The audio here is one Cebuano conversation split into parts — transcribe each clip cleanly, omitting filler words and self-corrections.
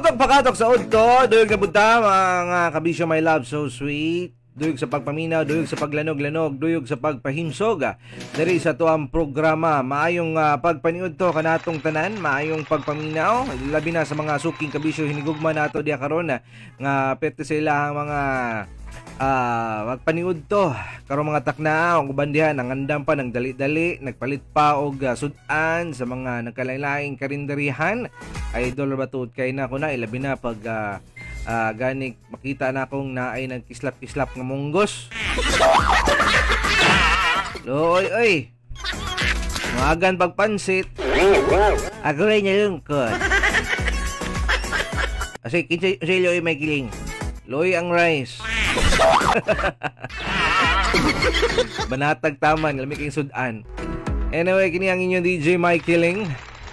Tutok pakatok sa udto, duyog na punta mga kabisyo, my love, so sweet. Duyog sa pagpaminaw, duyog sa paglanog-lanog, duyog sa pagpahimsog. Diri sa tuang programa, maayong pagpaniud to kanatong tanan, maayong pagpaminaw, labi na sa mga suking kabisyo hinigugma nato diha karon nga perte sila ang mga magpaniud to karon mga takna og uban diha nangandam pa ng dali-dali, nagpalit pa og sud-an sa mga nagkalain-laing karinderihan. Idol ba tuod kay na ko na ilabi na pag ganig makita na akong naay nagkislap-kislap nga munggos. Loy oy. Maagan pagpansit. Ako rin nalungkot. Kasi kinsa loy may kiling. Loy ang rice. Banatag taman, lami kayong sudan. Anyway, kini ang inyong DJ Mike Killing.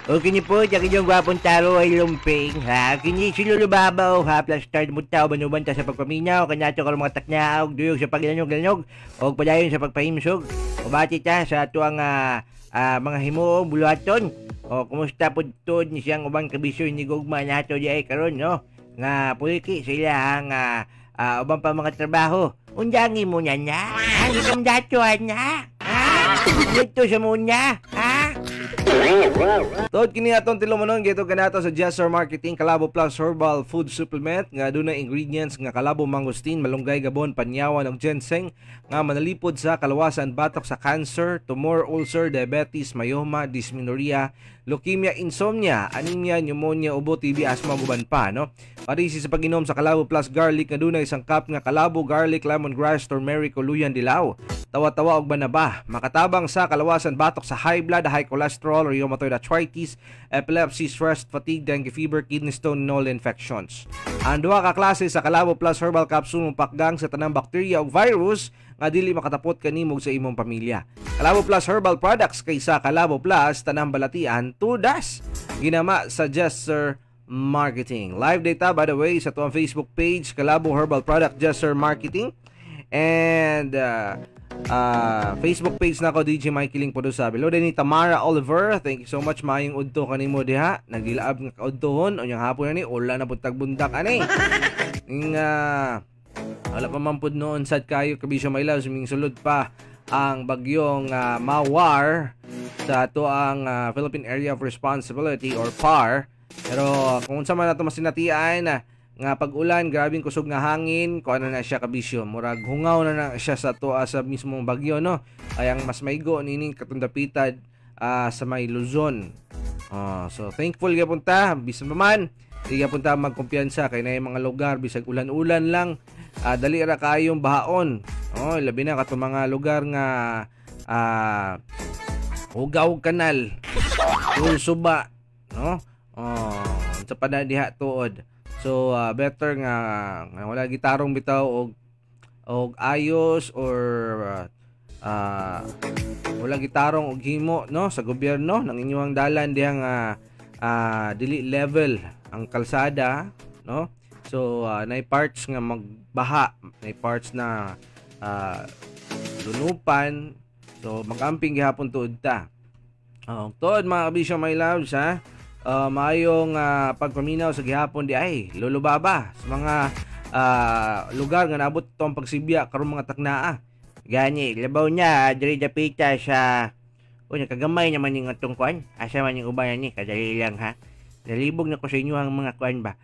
O kini po, ang inyong gwapong taro ay lumping, ha? Kini si Lolo Babaw, ha? Plus start mo tao, banubanta sa pagpaminaw, kanato karon mga taknaog, duyog sa paglanog-lanog, o padayon sa pagpahimsog. O bati ta sa tuang mga himuong buluhaton. O kumusta po tuod ni siyang ubang kabisyo ni gugma nato di ay karon, no? Nga puliki sila ang ubang pa mga trabaho. Undangi mo na na. Ha? Hindi ka mdatuan na. Ha? Dito sa muna. Ha? Tuod kini atong tilumanon gito kanato sa Jesser Marketing Kalabo Plus Herbal Food Supplement nga dunay ingredients nga kalabo, mangosteen, malunggay, gabon, panyawan ug ginseng nga manalipod sa kalawasan batok sa cancer, tumor, ulcer, diabetes, myoma, dysmenorrhea, leukemia, insomnia, anemia, pneumonia, ubo, TB, asthma ug uban pa, no? Parisi sa pag-inom sa Kalabo Plus Garlic nga dunay sangkap nga kalabo, garlic, lemongrass, turmeric, uluyan, dilaw, tawa-tawa ug banaba. Makatabang sa kalawasan batok sa high blood, high cholesterol, rheumatoid arthritis, epilepsy, stress, fatigue, dengue fever, kidney stone, and all infections. Ang duha ka klase sa Kalabo Plus Herbal Capsule mopakgang sa tanang bakterya ug virus nga dili makatapot kanimo sa imong pamilya. Kalabo Plus Herbal Products kaysa Kalabo Plus tanang balatian tudas. Ginama sa Jesser Marketing. Live data, by the way, sa tuang Facebook page Kalabo Herbal Product Jesser Marketing and Facebook page nako DJ Mike Kiling po sa below din ni Tamara Oliver. Thank you so much, maayong udto kanimo diha. Nagilaab nga kaudtohon unyang hapon ani ulan na pud tagbundak ani. Nga wala pa man pud noon sad kayo kabisyo my loves, ming sulod pa ang bagyong Mawar sa ato ang Philippine Area of Responsibility or PAR. Pero kung unsa man ato masinatian nga pag-ulan, grabing kusog nga hangin, kuan na siya kabisyo, murag hungaw na na siya sa tuwa sa mismong bagyo, no? Ay ang mas maigo nining katong dapitad sa may Luzon. So thankful gyapon ta, bisan pa man di gyapon ta magkumpiyansa kay naay mga lugar bisag ulan-ulan lang, dali ra kayong bahaon. Oh, labi na katong mga lugar nga hugaw kanal, suba, no? Oh, sa pa na diha tuod. So better nga wala gitarong bitaw og ayos or wala gitarong og himo, no, sa gobyerno nang inyong dalan diha nga dili level ang kalsada, no? So nay parts nga magbaha, nay parts na lunupan. So magamping gihapon tuod ta. Tuod mga kabisyo my loves, ha. Maayong pagpaminaw sa gihapon di ay Lolo Baba sa mga lugar nga naabot tong pagsibya karon mga taknaa. Gani labaw na diri dapita sa unya kagamay naman ning atong kuan. Asa man ning uban ni kadali lang ha. Nalibog na ko sa inyo ang mga kuan ba.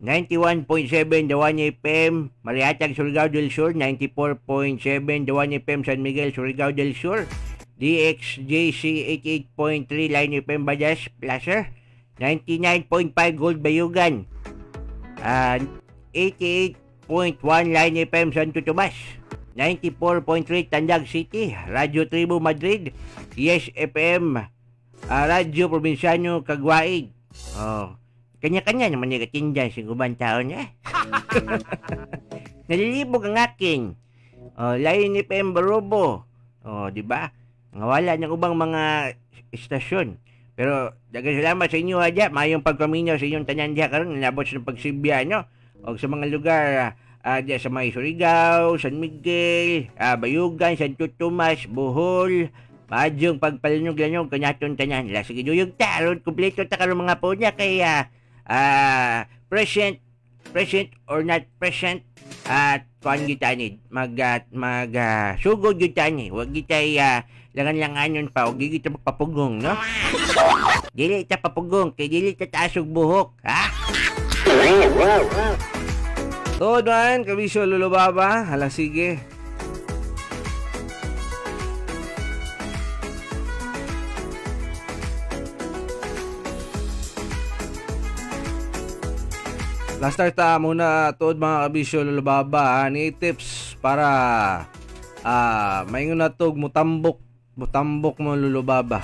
91.7 The One FM, Mariatag, Surigao del Sur, 94.7 The One FM, San Miguel, Surigao del Sur, DXJC 88.3 Line FM, Bajas, Placer, 99.5 Gold Bayugan, 88.1 Line FM, Santo Tomas, 94.3 Tandag City, Radyo Tribu Madrid, Yes FM, Radyo Probinsyano Kagwaig. Oh. Kanya-kanya naman yung katindan sa ubang tao niya. Nalilibog ang aking. Oh, Lion FM Barobo. Oh, di ba? Nga wala ng ubang mga istasyon. Pero daghang salamat sa inyo adya. Maayong pagpaminaw sa inyong tanan diha karon nabot sa pagsibya, no? Og sa mga lugar diya sa may Surigao, San Miguel, Bayugan, Santo Tomas, Bohol, Maadyong pagpalanog-lanog kanaton tanan. La sige duyog ta aron kumpleto ta karon mga ponya kay present or not present at kuan gyud ni mag sugod gyud ta ni. Wag gyud tay langan-langanon pa og gyud ta magpapugong, no? Dili ta papugong kay dili ta taas og buhok, ha? Tuod man, kabisyo Lolo Baba, hala sige. Last start ta muna tuod mga kabisyo Lolo Baba, ni tips para maingon na tog mutambok mo Lolo Baba.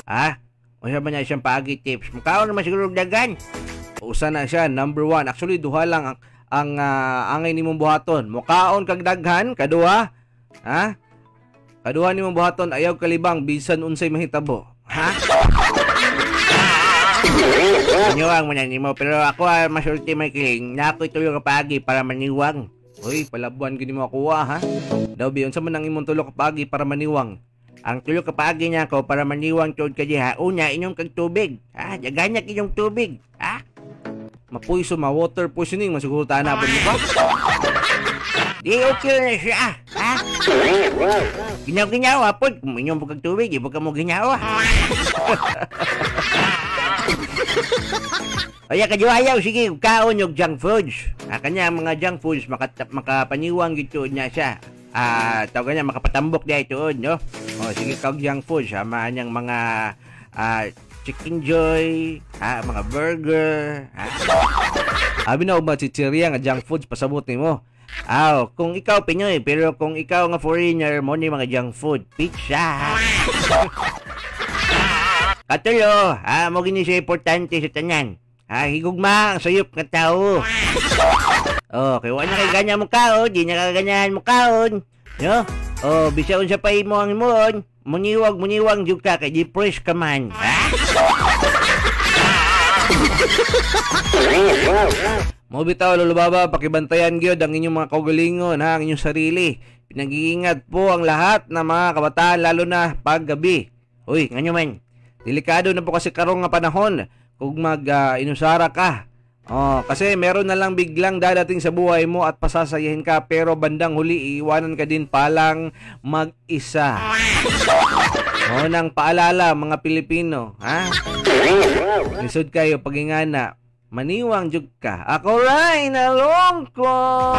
Ha? Unsa man na siyang paagi tips? Mukaon naman siguro og dagan. Usa na siya, number 1. Actually duha lang ang angay nimong buhaton. Mukaon kag daghan, kaduha. Ha? Kaduha nimong buhaton, ayaw kalibang bisan unsay mahitabo. Ha? Maniwang man nimo, pero ako masulti may kiling na ako'y tulo ka paagi para maniwang. Uy, palabuan gid nimo ako ha. Daw bi unsa man ang imong tulo ka paagi para maniwang? Ang tulo ka paagi nako para maniwang tuod ka diha, una inom kag tubig. Ha, daghan inyong tubig, ha? Mapuiso ma water poisoning masiguro ta na mo ba? Di okay na siya, ha? Ginaw-ginawa pod, kung inom kag tubig, di ka mo ginawa. Oya kajuayaw, sige, kaon og junk foods. Kanya mga junk foods makapaniwang gid tuod na siya. Tawag niya makapatambok diay tuod, no? O sige kag junk foods, ama niyang mga chicken joy, mga burger. Abi na og mga chichirya nga junk foods pasabot nimo. Aw, kung ikaw Pinoy, pero kung ikaw nga foreigner mo ni mga junk food, pizza. Katulo, mo gini siya importante sa tanan. Higugma ang sayop nga tao. Oh, kay wa na kay ganyan mo kaon, di na kaganyan mo kaon. No? Oh, bisa unsa pa imo ang imuon, muniwag jud ka kay depressed ka man. Ha? Mo bitaw Lolo Baba, pakibantayan gyud ang inyong mga kaugalingon, ha, ang inyong sarili. Pinag-iingat po ang lahat ng mga kabataan lalo na paggabi. Uy, nganyo man. Delikado na po kasi karong nga panahon kung mag inusara ka. Oh, kasi meron na lang biglang dadating sa buhay mo at pasasayahin ka pero bandang huli iiwanan ka din palang mag-isa. Oh, nang paalala mga Pilipino, ha? Lisod kayo pagingana, maniwang jud ka. Ako ray nalungkot.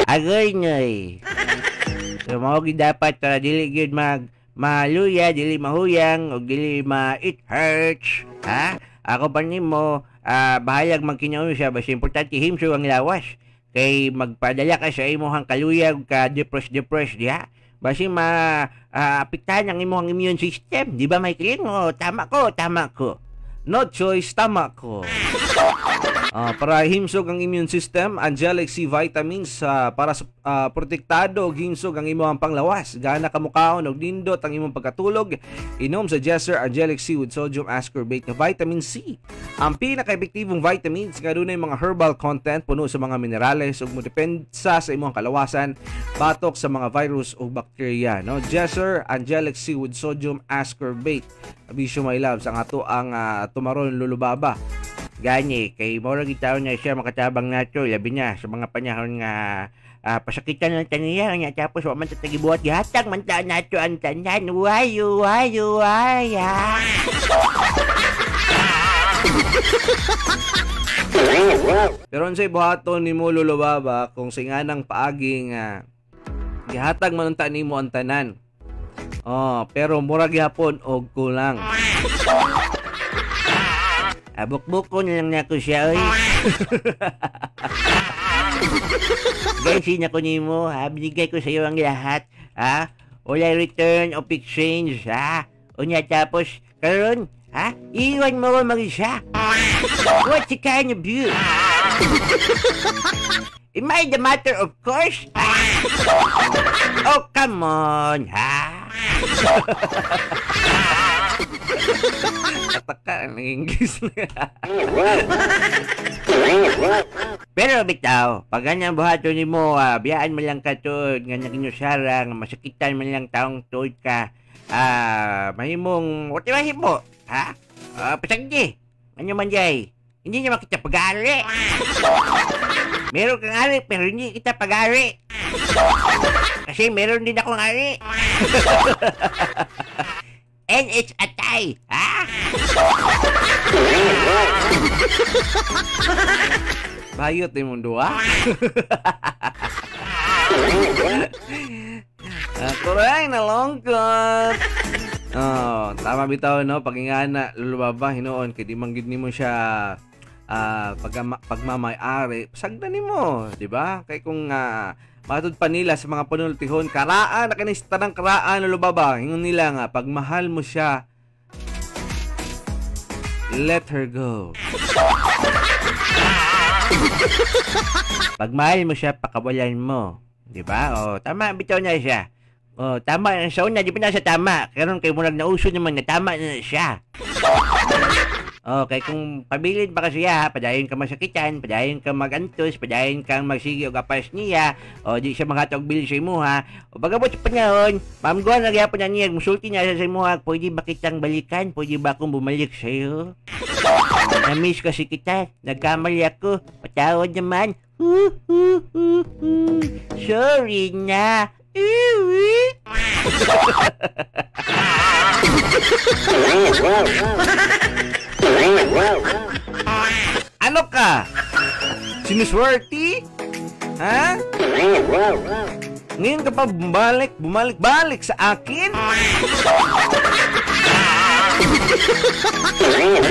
Agoy noy. So mao gyud dapat para dili gyud mag maluya, dili mahuyang, o dili ma it hurts. Ha? Ako pa nimo, bahayag magkinaon siya basta importante himsog ang lawas. Kay magpadala ka sa imong kaluyag ka depress diha. Basta ma apektahan ang imong immune system, di ba Michael? O tama ko. No choice, tama ko. Para himsog ang immune system, Angelic C vitamins para sa protektado og himsog ang imong panglawas. Gana ka mukaon og nindot ang imong pagkatulog. Inom sa Jesser Angelic C with sodium ascorbate na vitamin C. Ang pinaka-epektibong vitamins nga dunay mga herbal content puno sa mga minerales ug modepensa sa imong kalawasan batok sa mga virus ug bakterya, no? Jesser Angelic C with sodium ascorbate. Abisyo my loves, ang ato ang tumaron Lolo Baba. Gani kay mura gid taon na siya makatabang nato labi na sa mga panahon nga pasakitan lang taniya nya tapos wa man ta tagibuhat gihatag man ta nato ang tanan wayo wayo waya. Pero unsay buhaton nimo Lolo Baba kung singanang paagi nga gihatag man unta nimo ang tanan? Oh, pero mura gihapon og kulang. Abukbuk ko na lang nako siya, oy. Guys, ko nimo, ha? Binigay ko sa iyo ang lahat, ha? Wala return of exchange, ha? Unya tapos, karon, ha? Iwan mo ko mag-isa. What's the kind of view? Am I the matter of course? Oh, come on, ha? Kataka ang English. Pero bitaw, pag ganyan buhaton nimo, biyaan man lang ka tuod nga naginusara, nga masakitan man lang taong tuod ka, mahimong, what mahimo? Ha? Pasagdi. Ano man jay? Hindi niya makita pag-ari. Meron kang ari, pero hindi kita pag-ari. Kasi meron din akong ari. And it's a tie. Ha? Bayot ni mong duha. Correct, nalungkot. Oh, tama bitaw no, pag-ingana Lolo Baba hinuon kay di man gid nimo siya pagmamay-ari, sagdan nimo, di ba? Kay kung matud pa nila sa mga panultihon, karaan na kinis tanang karaan Lolo Baba, ingon nila nga pag mahal mo siya, let her go. Pag mahal mo siya, pakawalan mo, di ba? O tama bitaw na siya. O tama sa una, di pa na siya tama. Karon kay murag nauso naman na tama na siya. Okay, kung pabilin pa kasi siya, padayon ka masakitan, padayon ka magantos, padayon kang magsige og apas niya, o di siya makatog bil sa imuha. O pagabot sa panahon, mamguan na gyapon na niya, musulti niya sa imuha, pwede ba kitang balikan? Pwede ba akong bumalik sa'yo? Na-miss kasi kita, nagkamali ako, patawad naman. Sorry na. Ano ka? Sinuswerte? Ha? Ngayon ka pa bumalik-balik sa akin?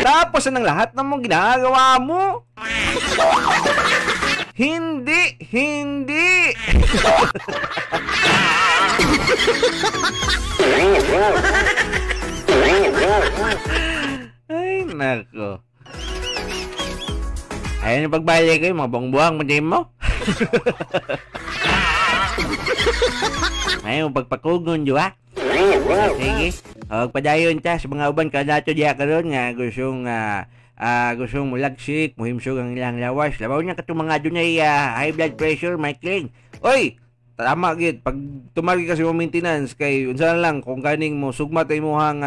Tapos ang lahat ng mong ginagawa mo? Hindi! Hindi! Ay, nako. Ayun ang pagbalik kayo, mga buang-buang mo din mo. Ayun, pagpakugon, di ba? Sige. O, padayon ta sa mga uban ka nato diya karon nga gustong gustong mulagsik, muhimsog ang ilang lawas. Labaw niya katong mga dunay high blood pressure, Michael. Oy, tama gid pag tumargi kasi mo maintenance kay unsa na lang kung ganing mo sugma tay imong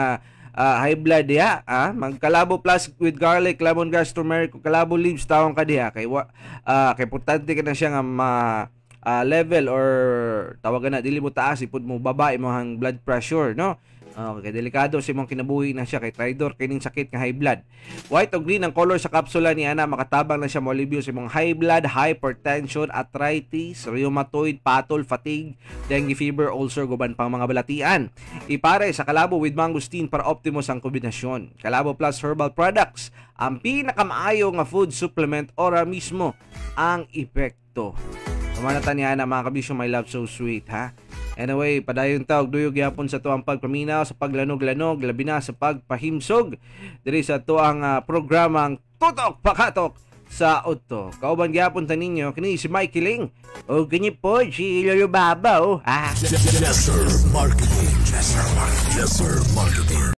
high blood diha, magkalabo plus with garlic, lemongrass, turmeric, kalabo leaves tawon ka diha kay kay importante ka na siya nga ma level or tawagan na dili mo taas ipud mo baba imong blood pressure, no? Okay, delikado sa imong kinabuhi na siya kay traidor kining sakit nga high blood. White o green ang color sa kapsula ni ana, makatabang na siya moalibyo sa imong high blood, hypertension, arthritis, rheumatoid, patol, fatigue, dengue fever, ulcer, guban pang mga balatian. Ipare sa kalabo with mangosteen para optimus ang kombinasyon. Kalabo Plus Herbal Products, ang pinakamaayo nga food supplement ora mismo ang epekto. Kumanatan niya na mga kabisyo, my love so sweet, ha? Anyway, padayon ta og duyog gyapon sa tuang pagpaminaw, sa paglanog-lanog, labi na sa pagpahimsog diri sa tuang programang Tutok Pakatok sa Udto. Kauban gyapon ta ninyo kini si Mikey Ling o kini po si Lolo Baba, oh. Yes, sir, marketing. Yes, sir, marketing. Yes, sir, marketing.